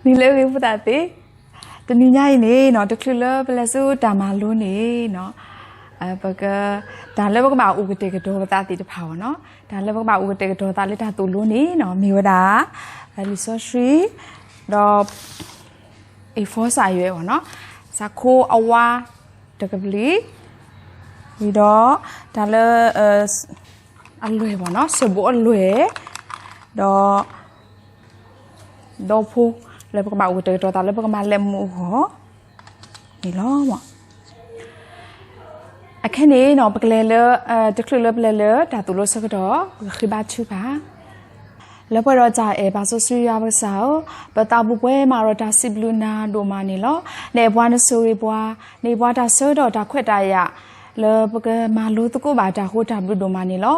နံၤလၢအဂ့ၤ ဖိသၣ်သ့ၣ်, တနံၤညါအံၤန့ၣ်နီၤ တချုးလၢပလဲၤဆူတၢ်မၤလိန့ၣ်နီၤ, ပက, တၢ်လၢပကဘၣ်အိၣ်ကတဲာ်ကတီၤပသးသ့ၣ်တဖၣ်အဂီၢ်နီၤ, တၢ်လၢပကဘၣ်အိၣ်ကတဲာ်ကတီၤသးလၢတၢ်သိၣ်လိန့ၣ်နီၤ မ့ၢ်ဝဲဒၣ် လံာ်စီဆှံ, ဒီး A four စာရွက်အဂီၢ်နီၤ, စာခိအဝါတကပျံၤ, ဝံၤဒီး တၢ်လၢ အလွဲၢ်အဂီၢ်နီၤ, စၢဘိအလွဲၢ်, ဒီး ဒီဖိ လၢပကဘၣ်အိၣ်ကတဲာ်ကတီၤသးလၢပကမၤလဲၤမူအဂီၢ်န့ၣ်လီၤ. အခဲန့ၣ်နီၤ ပကလဲၤလၢ တချုးလၢပလဲၤလၢတၢ်သိၣ်လိဆၢကတီၢ် ပကဃ့ဘါထုကဖၣ်. လၢပှဲၤဒီးတၢ်အဲၣ် ပၢ်စီဆှံယွၤပကစၢ်ဧၢ, ပသးပူၤပှဲၤမးဒီးတၢ်စံးဘျုးနၤဒိၣ်မးန့ၣ်လီၤ. နအဲၣ်ပှၤနဆိၣ်ဂ့ၤပှၤ, နဟ့ၣ်ပှၤတၢ်ဆၢကတီၢ်တၢ်ခွဲးတၢ်ယာ် လၢပကမၤလိသကိးဘၣ်တၢ်အဃိ တၢ်ဘျုးဒိၣ်မးန့ၣ်လီၤ.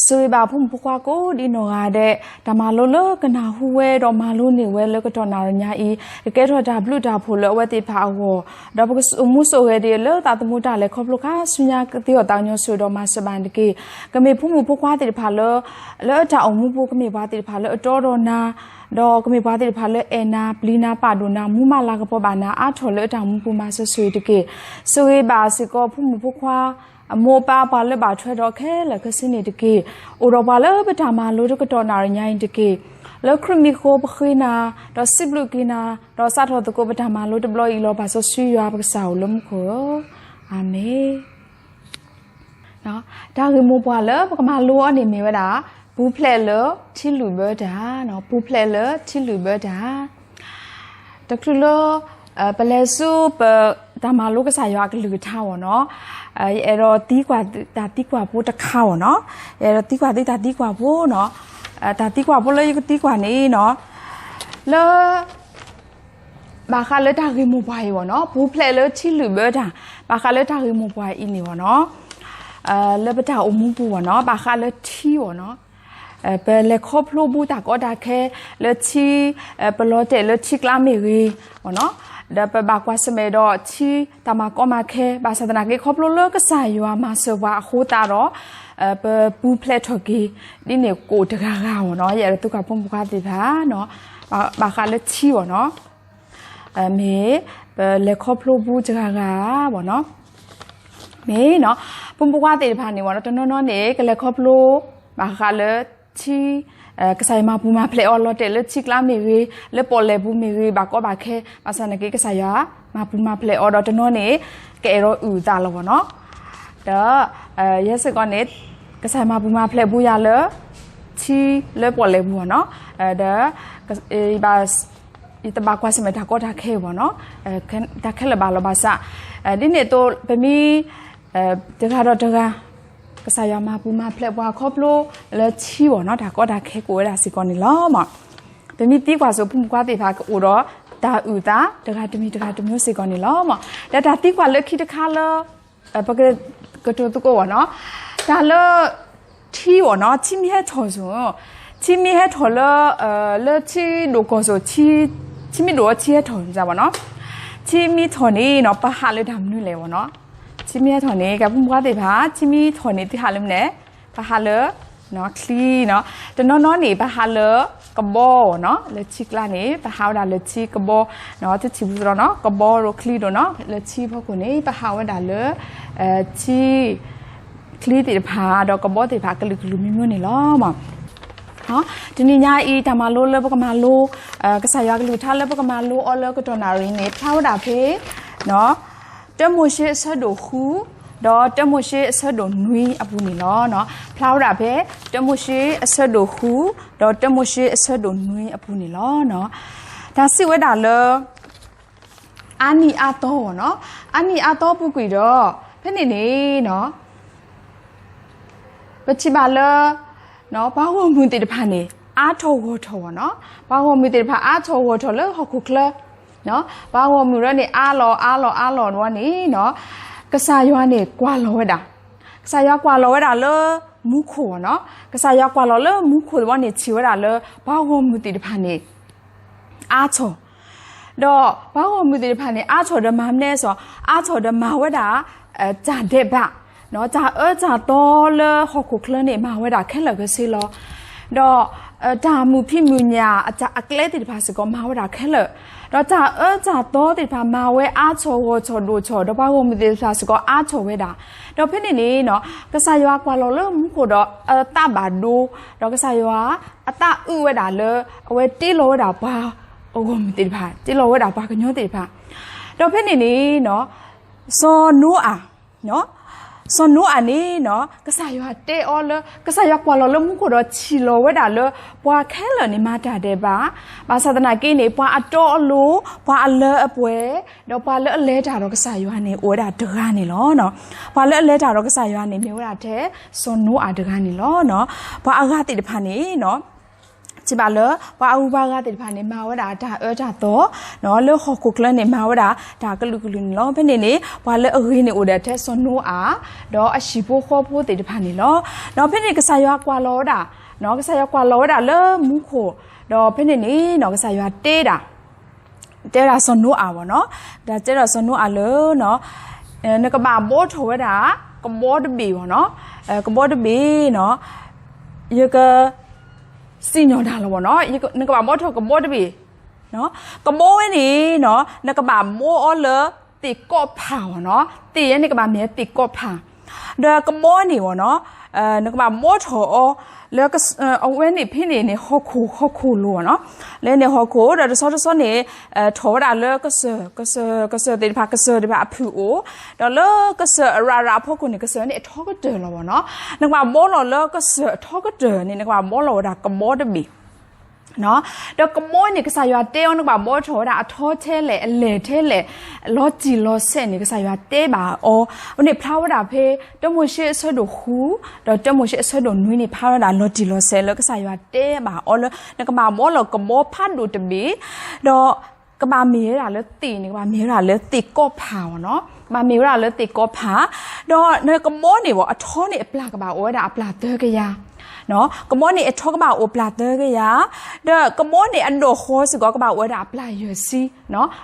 ဆိၣ်ဂ့ၤဘၣ်ဖိမုၣ်ဖိခွါကိးဒ်နီၢ်ဂၤဒဲး တၢ်မၤလိလၢကနၢ်ဟူဝဲဒီးမၤလိန့ၢ်ဝဲလၢကတီၢ်နၣ်ရံၣ်ညါအံၤ ကကဲထီၣ်တၢ်ဘျုးတၢ်ဖှိၣ်လၢအဝဲသ့ၣ်တဖၣ်အဂီၢ်, ဒီးပကအိၣ်မူဆိၣ်ဂ့ၤဒံးလၢသးသမူတၢ်လဲၤခီဖျိခါဆူညါ ကသ့အီၤသးကညီၤဆိၣ်ဒီးမၤစၢၤဘၣ်န့ၣ်တက့ၢ်. ကမ့ၢ်ဖိမုၣ်ဖိခွါသ့ၣ်တဖၣ်လၢ လၢအတၢ်အိၣ်မူပူၤ ကမ့ၢ်ပှၤသ့ၣ်တဖၣ်လၢအတီဒီးနၤ, ဒီးကမ့ၢ်ပှၤသ့ၣ်တဖၣ်လၢအဲၣ်နၤ ပျံၤနၤ ပာ်ဒိၣ်နၤ မူမၤလၤကပီၤဘၣ်နၤ အါထီၣ်လၢအတၢ်အိၣ်မူပူၤ မၤစၢၤဆိၣ်ဂ့ၤတက့ၢ်. ဆိၣ်ဂ့ၤဘၣ်စ့ၢ်ကီးဖိမုၣ်ဖိခွါ အမိၢ်အပၢ် ပှၤလၢဘၣ်ထွဲဒီးခဲလၢာ်ခဲဆ့န့ၣ်တက့ၢ်. အိၣ်ဒီးပှၤလၢပတၢ်မၤလိတကတီၢ်နၣ်ရံၣ်ညါအံၤတက့ၢ်. လၢခရံာ်မံၤအဃိပဃ့နၤ, ဒီးစံးဘျုးက့ၤနၤ, ဒီးစးထီၣ်သကိးပတၢ်မၤလိတဘျီအံၤလီၤ. ပၢ်စီဆှံယွၤပကစၢ်အိၣ်လၢမူခိၣ်ဧၢ, အၤမ့ၣ်. တၢ်ဂ့ၢ်မိၢ်ပှၢ်လၢပကမၤလိအီၤန့ၣ်မ့ၢ်ဝဲဒၣ် ပူၤဖျဲးလၢထံလုာ်ဘၢတၢ်, ပူၤဖျဲးလၢထံလုာ်ဘၢတၢ်. တချုးလၢ ပလဲၤဆူပ တၢ်မၤလိကစၢ်ယွၤအကလုၢ်ကထါအဂီၢ်နီၤ, ယအဲၣ်ဒိးသံကွၢ်သုတၢ်သံကွၢ်ဖိတခါအဂီၢ်နီၤ, ယအဲၣ်ဒိးသံကွၢ်သုတၢ်သံကွၢ်ဖိနီၤ, တၢ်သံကွၢ်ဖိလၢယကသံကွၢ်န့ၣ်နီၤ, လၢ ဘၣ်ဃးလၢတၢ်ဂ့ၢ်မိၢ်ပှၢ်အံၤအဂီၢ်နီၤ, ပူၤဖျဲးလၢထံလုာ်ဘၢတၢ်, ဘၣ်ဃးလၢတၢ်ဂ့ၢ်မိၢ်ပှၢ်အံၤန့ၣ်အဂီၢ်နီၤ, လၢပတၢ်အိၣ်မူပူၤအဂီၢ်နီၤ, ဘၣ်ဃးလၢထံအဂီၢ်နီၤ, ပလဲၤခီဖျိဘူးတၢ်ကီတၢ်ခဲလၢထံ, ပလီၤတဲာ်လၢထံကျါမ့ၢ်ဂ့ၤ, ဒီးပဘၣ်ကွၢ်ဆၢၣ်မဲာ်ဒီးထံတၢ်မၤကီမၤခဲ, ဘၣ်ဆၣ်သနာ်က့ခီဖျိလၢကစၢ်ယွၤမၤစၢၤပှၤအဃိသတးဒီး ပပူၤဖျဲးထီၣ်က့ၤ ဒ်န့ၣ်ကိၣ်တဂၤဂၤအဂီၢ်နီၤ, ယအဲၣ်ဒိးသံကွၢ်ဖိမုၣ်ဖိခွါသ့ၣ်တဖၣ်နီၤ, ဘၣ်ဃးလၢထံအဂီၢ်နီၤ, မ့ၢ် ပလဲၤခီဖျိဘူးတဂၤဂၤအဂီၢ်နီၤ, မ့ၢ်နီၤ, ဖိမုၣ်ဖိခွါသ့ၣ်တဖၣ်န့ၣ်အဂီၢ်နီၤ, တနီၤနီၤန့ၣ် ကလဲၤခီဖျိ ဘၣ်ဃးလၢထံ, ကစၢ်ယွၤမၤပူၤမၤဖျဲးအီၤ လီၤတဲာ်လၢထံကျါမ့ၢ်ဂ့ၤ, လၢပီၣ်လဲၣ်ပူၤမ့ၢ်ဂ့ၤ, ဘၣ်ကီဘၣ်ခဲ, ဘၣ်ဆၣ်သနာ်က့ ကစၢ်ယွၤမၤပူၤမၤဖျဲးအီၤဒီး တနီၤန့ၣ် ကအဲၣ်ဒိးအုၣ်အသးလီၤအဂီၢ်နီၤ, ဒီး ယဲစ့ၢ်ကီးန့ၣ် ကစၢ်ယွၤမၤပူၤမၤဖျဲးဘူးယၤလၢ ထံလၢပီၣ်လဲၣ်ပူၤအဂီၢ်နီၤ, ဒီး ယတဘၣ်ကွၢ်ဆၢၣ်မဲာ်တၢ်ကီတၢ်ခဲအဂီၢ်နီၤ, တၢ်ခဲလၢာ်ဘၣ်လီၤဘၣ်ဆၣ်, ဒ်န့ၣ်အသိး ပမ့ၢ် တဂၤဒီးတဂၤ ကစၢ်ယွၤမၤပူၤမၤဖျဲးပှၤခီဖျိလၢထံအဂီၢ်နီၤ, တၢ်ကီတၢ်ခဲကအိၣ်ဝဲဒၣ်စ့ၢ်ကီးန့ၣ်လီၤ. ပမ့ၢ်သံကွၢ်စိၤ ဖိမုၣ်ဖိခွါသ့ၣ်တဖၣ် ကအိၣ်ဒီးတၢ်အုၣ်အသး တဂၤတမံၤတဂၤတမံၤစ့ၢ်ကီးန့ၣ်လီၤ. ဒီးတၢ်သံကွၢ်လၢခံတခါလၢ ပကကတိၤသကိးအဂီၢ်နီၤ, တၢ်လၢ ထံအဂီၢ်နီၤ, ထံမ့ၢ်ဟဲထီၣ်စိၤ, ထံမ့ၢ်ဟဲထီၣ်လၢ လၢထံဒိၣ်ကီၢ်စိၤ, ထံမ့ၢ်ဒိၣ်အီၤ ထံဟဲထီၣ်န့ၣ်ဘၣ်နီၤ, ထံမ့ၢ်ထီၣ်န့ၣ်နီၤ ပဟးလၢတၢ်မနုၤလဲၣ်အဂီၢ်နီၤ, ထံမ့ၢ်ဟဲထီၣ်န့ၣ် ကဲ ဖိမုၣ်ဖိခွါသ့ၣ်တဖၣ် ထံမ့ၢ်ထီၣ်န့ၣ် သုဟးလၢမနုၤလဲၣ်, ပဟးလၢ ချံနီၤ, တနီၤနီၤန့ၣ် ပဟးလၢကဘီအဂီၢ်နီၤ, လၢထံကျါန့ၣ် ပဟးဝဲဒၣ်လၢထံကဘီ, သုထံၣ်ဘူးသ့ၣ်နီၤ ကဘီဒိၣ်ချံဒိၣ်နီၤ, လၢထံဖီခိၣ်န့ၣ် ပဟးဝဲဒၣ်လၢ ထံ ချံသ့ၣ်တဖၣ် ဒီးကဘီသ့ၣ်တဖၣ် ကလုာ်ကလုာ်မံၤမံၤန့ၣ်လီၤ. တနံၤညါအံၤ တၢ်မၤလိလၢပကမၤလိ ကစၢ်ယွၤကလုၢ်ကထါလၢပကမၤလိအီၤလၢကတီၢ်နၣ်ရံၣ်န့ၣ် ဖျါဝဲဒၣ်ဖဲ တၢမိၤၡ့အဆၢဒိၣ်ဃု ဒီးတၢမိၤၡ့အဆၢဒိၣ်နွံအပူၤန့ၣ်လီၤ. ဖျါဝဲဒၣ်ဖဲ တၢမိၤၡ့အဆၢဒိၣ်ဃု ဒီးတၢမိၤၡ့အဆၢဒိၣ်နွံအပူၤန့ၣ်လီၤ. တၢ်စံးဝဲဒၣ်လၢ အါနံၣ်အါသီအဂီၢ်နီၤ, အါနံၣ်အါသီပူၤကွံာ်ဒီး ဖဲန့ၣ်န့ၣ်နီၤ ပထံၣ်ဘၣ်လၢ ပှၤဂီၢ်မုၢ်သ့ၣ်တဖၣ်န့ၣ် အါထီၣ်ဂီၢ်ထီၣ်အဂီၢ်နီၤ, ပှၤဂီၢ်မုၢ်သ့ၣ်တဖၣ်အါထီၣ်ဂီၢ်ထီၣ်လၢဟီၣ်ခိၣ်ချၢ, ပှၤဂီၢ်မုၢ်ဒီးန့ၣ် အါလီၤအါလီၤအါလီၤဒီးန့ၣ်နီၤ, ကစၢ်ယွၤန့ၣ်ကွၢ်လီၤဝဲဒၣ်, ကစၢ်ယွၤကွၢ်လီၤဝဲဒၣ်လၢမူခိၣ်အဂီၢ်နီၤ, ကစၢ်ယွၤကွၢ်လီၤလၢမူခိၣ်တဘျီန့ၣ် ထံၣ်ဝဲဒၣ်လၢ ပှၤဂီၢ်မုၢ်သ့ၣ်တဖၣ်န့ၣ် အါထီၣ် ဒီးပှၤဂီၢ်မုၢ်သ့ၣ်တဖၣ်န့ၣ် အါထီၣ်ဒီးမၤမနုၤလဲၣ်စီၤ, အါထီၣ်ဒီးမၤဝဲဒၣ် တၢ်ဒဲးဘး, တၢ်အၢတၢ်သီလၢဟီၣ်ခိၣ်ချၢန့ၣ် မၤဝဲဒၣ်ခဲလၢာ်ခဲဆ့လီၤ. ဒီး တၢ်မုာ်ဖံးမုာ်ညၣ်အကျဲသ့ၣ်တဖၣ်စ့ၢ်ကီးမၤဝဲဒၣ်ခဲလၢာ်, ဒီးတၢ်အၢတၢ်သီသ့ၣ်တဖၣ်မၤဝဲအါထီၣ်ဂီၢ်ထီၣ်ဒိၣ်ထီၣ် ဒီးပှၤဂီၢ်မုၢ်သ့ၣ်တဖၣ်စ့ၢ်ကီးအါထီၣ်ဝဲဒၣ်, ဒီးဖဲန့ၣ်န့ၣ် ကစၢ်ယွၤကွၢ်လီၤလၢမူခိၣ်ဒီးအသးဘၣ်ဒိ, ဒီးကစၢ်ယွၤအသးအုးဝဲဒၣ်လၢ အဝဲတ့လီၤဝဲဒၣ်ပှၤဂီၢ်မုၢ်သ့ၣ်တဖၣ် တ့လီၤဝဲဒၣ်ပှၤကညီသ့ၣ်တဖၣ်, ဒီးဖဲန့ၣ်န့ၣ် စီၤနိအၤ စီၤနိအၤန့ၣ် ကစၢ်ယွၤတဲအီၤလၢ ကစၢ်ယွၤကွၢ်လီၤလၢမူခိၣ်ဒီးထံၣ်လီၤဝဲဒၣ်လၢ ပှၤခဲလၢာ်န့ၣ်မၤတၢ်ဒဲးဘး, ဘၣ်ဆၣ်သနာ်က့န့ၣ် ပှၤအတီအလိၤ, ပှၤအလၢအပှဲၤ, ဒီးပှၤလၢအလဲၤတၢ်ဒီးကစၢ်ယွၤန့ၣ် အိၣ်ဝဲဒၣ်တဂၤန့ၣ်လီၤ. ပှၤလၢအလဲၤတၢ်ဒီးကစၢ်ယွၤန့ၣ် မ့ၢ်ဝဲဒၣ်ထဲစီၤနိအၤတဂၤန့ၣ်လီၤ. ပှၤအဂၤသ့ၣ်တဖၣ်န့ၣ် ထံၣ်ဘၣ်လၢ ပှၤအဂုၤပှၤအဂၤသ့ၣ်တဖၣ်န့ၣ် မၤဝဲဒၣ်တၢ်အၢတၢ်သီ လၢဟီၣ်ခိၣ်ချၢန့ၣ် မၤဝဲဒၣ်တၢ်ကလုာ်ကလုာ်န့ၣ်လီၤ. ဖဲန့ၣ်န့ၣ် ပှၤလၢအဂ့ၤန့ၣ်အိၣ်ဒီးထဲစီၤနိအၤ ဒီးအဟံၣ်ဖိဃီဖိသ့ၣ်တဖၣ်န့ၣ်လီၤ. ဒီးဖဲန့ၣ်ကစၢ်ယွၤကွၢ်လီၤဝဲဒၣ်, ကစၢ်ယွၤကွၢ်လီၤဝဲဒၣ်လၢမူခိၣ်, ဒီးဖဲန့ၣ်န့ၣ် ကစၢ်ယွၤတဲဒၣ် တဲဝဲဒၣ်စီၤနိအၤဘၣ်နီၤ, ဒီးတဲဒၣ်စီၤနိအၤလၢ နကဘၣ်ဘှီထီၣ်ဝဲဒၣ် ကဘီတဘ့ၣ်ဘၣ်နီၤ, ကဘီတဘ့ၣ်နီၤ, ယက စံၣ်ညီၣ်တၢ်လီၤဘၣ်နီၤ, နကဘၣ်ဘှီထီၣ်ကဘီတဘ့ၣ်, ကဘီဝဲန့ၣ် နကဘၣ်ဘှီအီၤလၢသ့ၣ်ကီးဖးဘၣ်နီၤ, သ့ၣ်ယဲန့ၣ်ကဘၣ်မ့ၢ်သ့ၣ်ကီးဖး, ဒီးကဘီန့ၣ်ဘၣ်နီၤ, နကဘၣ်ဘှီထီၣ်အီၤ လၢ အဝဲန့ၣ်ဖဲန့ၣ်န့ၣ် ဟီၣ်ခိၣ် ဟီၣ်ခိၣ်လိၤဘၣ်နီၤ, လၢန့ၣ်ဟီၣ်ခိၣ် ဒီးတဆီတဆီန့ၣ် ထီၣ်ဝဲဒၣ်လၢကစၢၢ် ကစၢၢ် ကစၢၢ်သ့ၣ်တဖၣ် ကစၢၢ်သ့ၣ်တဖၣ်အဖုၣ်အိၣ်, ဒီးလၢကစၢၢ်အရးရးအဖီခိၣ်န့ၣ် ကစၢၢ်န့ၣ်အထီကတၢၢ်လီၤဘၣ်နီၤ, နကဘၣ်ဘှီလီၤလၢကစၢၢ်အထီကတၢၢ်န့ၣ် နကဘၣ်ဘှီလီၤဝဲဒၣ်ကဘီတဘ့ၣ် ဒီးကဘီန့ၣ် ကစၢ်ယွၤတဲအီၤ နကဘၣ်ဘှီထီၣ်ဝဲဒၣ်အထီထဲလဲၣ် အလဲၢ်ထဲလဲၣ် လီၤတံၢ်လီၤဆဲးန့ၣ် ကစၢ်ယွၤတဲဘၣ်အီၤ, အဝဲန့ၣ်ဖျါဝဲဒၣ်ဖဲ တၢမိၤၡ့အဆၢဒိၣ်ဃု ဒီးတၢမိၤၡ့အဆၢဒိၣ်နွံန့ၣ် ဖျါဝဲဒၣ်လီၤတံၢ်လီၤဆဲးလၢကစၢ်ယွၤတဲဘၣ်အီၤလၢ နကဘၣ်ဘှီလီၤကဘီဖးဒိၣ်တဘ့ၣ်, ဒီး ကဘၣ်မ့ၢ်ဝဲဒၣ်လၢသ့ၣ်န့ၣ် ကဘၣ်မ့ၢ်ဝဲဒၣ်လၢသ့ၣ်ကီးဖးဘၣ်နီၤ, ကဘၣ်မ့ၢ်ဝဲဒၣ်လၢသ့ၣ်ကီးဖး, ဒီးနကဘီန့ၣ်ဘၣ် အထီန့ၣ်အပျၢ်ကဘၣ်အိၣ်ဝဲဒၣ်အပျၢ်သၢကယၤ ကဘီန့ၣ်အထီကဘၣ်အိၣ်ပျၢ်သၢကယၤ, ဒီးကဘီန့ၣ်အဒိၣ်ဃီစ့ၢ်ကီး ကဘၣ်အိၣ်ဝဲဒၣ်အပျၢ်ယဲၢ်ဆံ,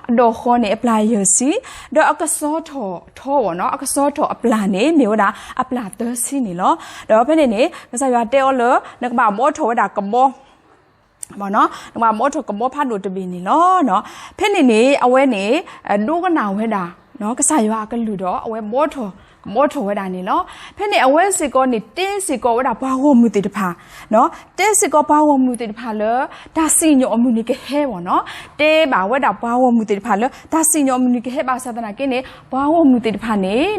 အဒိၣ်ဃီန့ၣ်အပျၢ်ယဲၢ်ဆံ, ဒီးအကစီထီၣ်ထီဘၣ်နီၤ, အကစီထီၣ်အပျၢ်န့ၣ် မ့ၢ်ဝဲဒၣ်အပျၢ်သၢဆံန့ၣ်လီၤ. ဒီးဖဲန့ၣ်န့ၣ် ကစၢ်ယွၤတဲအီၤလၢ နကဘၣ်ဘှီထီၣ်ဝဲဒၣ်ကဘီ နကဘၣ်ဘှီထီၣ်ကဘီဖးဒိၣ်တဘ့ၣ်န့ၣ်လီၤ. ဖဲန့ၣ်န့ၣ် အဝဲန့ၣ် ဒိကနၣ်ဝဲဒၣ် ကစၢ်ယွၤအကလုၢ်ဒီး အဝဲဘှီထီၣ် ကဘီထီၣ်ဝဲဒၣ်န့ၣ်လီၤ. ဖဲန့ၣ်အဝဲစ့ၢ်ကီးန့ၣ် တဲစ့ၢ်ကီးဝဲဒၣ်ပှၤဂီၢ်မုၢ်သ့ၣ်တဖၣ် တဲစ့ၢ်ကီးပှၤဂီၢ်မုၢ်သ့ၣ်တဖၣ်လၢ တၢ်စံၣ်ညီၣ်အမုၢ်နံၤကဟဲဘၣ်နီၤ, တဲဘၣ်ဝဲဒၣ်ပှၤဂီၢ်မုၢ်သ့ၣ်တဖၣ်လၢ တၢ်စံၣ်ညီၣ်အမုၢ်နံၤကဟဲဘၣ်ဆၣ်သနာ်က့န့ၣ် ပှၤဂီၢ်မုၢ်သ့ၣ်တဖၣ်န့ၣ်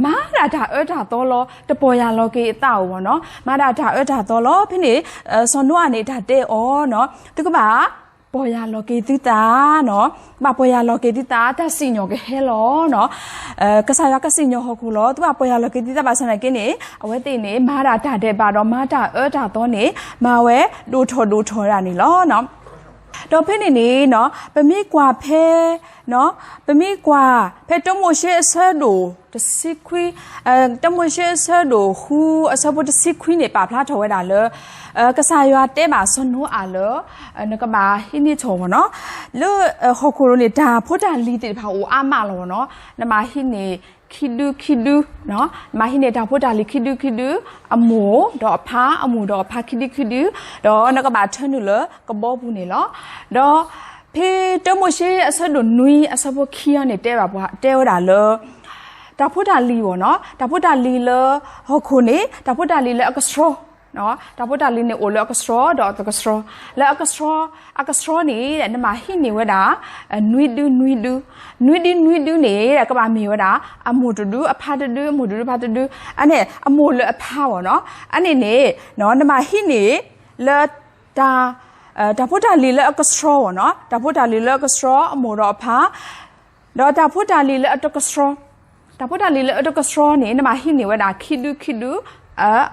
မၤဒၣ်တၢ်အၢတၢ်သီလီၤ, တပီၢ်ယၢ်လီၤက့ၤအသးအိၣ်ဘၣ်နီၤ, မၤဒၣ်တၢ်အၢတၢ်သီလီၤ. ဖဲန့ၣ် စီၤနိအၤန့ၣ် တၢ်တဲအီၤနီၤ, သုကဘၣ်ပီၢ်ယၢ်လီၤက့ၤသုသးနီၤ, ကဘၣ်ပီၢ်ယၢ်လီၤက့ၤသုသး တၢ်စံၣ်ညီၣ်ကဟဲလီၤနီၤ, ကစၢ်ယွၤကစံၣ်ညီၣ်ဟီၣ်ခိၣ်လီၤ, သုဘၣ်ပီၢ်ယၢ်လီၤက့ၤသုသးဘၣ်ဆၣ်သနာ်က့န့ၣ် အဝဲသ့ၣ်န့ၣ် မၤဒၣ်တၢ်ဒဲးဘးဒီးမၤတၢ်အၢတၢ်သီန့ၣ် မၤဝဲဒိၣ်ထီၣ်ဒိၣ်ထီၣ်ဝဲဒၣ်န့ၣ်လီၤ. ဒီးဖဲန့ၣ်န့ၣ် ပမ့ၢ်ကွၢ်ဖဲ ပမ့ၢ်ကွၢ်ဖဲတၢမိၤၡ့အဆၢဒိၣ်တဆံခွံ, တၢမိၤၡ့အဆၢဒိၣ်ဃု အဆၢဖိတဆံခွံန့ၣ် ပာ်ဖျါထီၣ်ဝဲဒၣ်လၢ ကစၢ်ယွၤတဲဘၣ်စီၤနိအၤလၢ နကဘၣ်ဟံးန့ၢ်ထီၣ်ဘၣ်နီၤ, လၢဟီၣ်ခိၣ်လိၤန့ၣ် တၢ်ဖိတၢ်လံၤသ့ၣ်တဖၣ်အိၣ်အါမးလီၤဘၣ်နီၤ, နဘၣ်ဟံးန့ၢ်ခံဒုခံဒု, နဘၣ်ဟံးန့ၢ်တၢ်ဖိတၢ်လံၤခံဒုခံဒု, အမိၢ်ဒီးအဖါ, အမိၢ်ဒီးအဖါခံဒုခံဒု, ဒီးနကဘၣ်ထၢနုာ်လၢကဘီပူၤန့ၣ်လီၤ. ဒီးဖဲတၢမိၤၡ့အဆၢဒိၣ်နွံအဆၢဖိခံန့ၣ် တဲဘၣ်ပှၤ တဲဝဲဒၣ်လၢ တၢ်ဖိတၢ်လံၤဘၣ်နီၤ, တၢ်ဖိတၢ်လံၤလၢဟီၣ်ခိၣ်န့ၣ် တၢ်ဖိတၢ်လံၤလၢအကဆှီ, တၢ်ဖိတၢ်လံၤန့ၣ်အိၣ်လၢအကဆှီဒီးအကဆှီ, လၢအကဆှီ, အကဆှီန့ၣ် နဘၣ်ဟံးန့ၢ်ဝဲဒၣ် နွံဒုနွံဒု, နွံဒုနွံဒုန့ၣ် ကဘၣ်မ့ၢ်ဝဲဒၣ် အမိၢ်တဒု အဖါတဒု အမိၢ်တဒုဖါတဒု, အန့ၣ် အမိၢ်လၢအဖါဘၣ်နီၤ, အန့ၣ်န့ၣ် နဘၣ်ဟံးန့ၢ်လၢ တၢ်ဖိတၢ်လံၤလၢအကဆှီဘၣ်နီၤ, တၢ်ဖိတၢ်လံၤလၢအကဆှီ အမိၢ်ဒီးအဖါ, ဒီးတၢ်ဖိတၢ်လံၤလၢအတကဆှီ, တၢ်ဖိတၢ်လံၤလၢအတကဆှီန့ၣ် နဘၣ်ဟံးန့ၢ်ဝဲဒၣ်ခံဒုခံဒု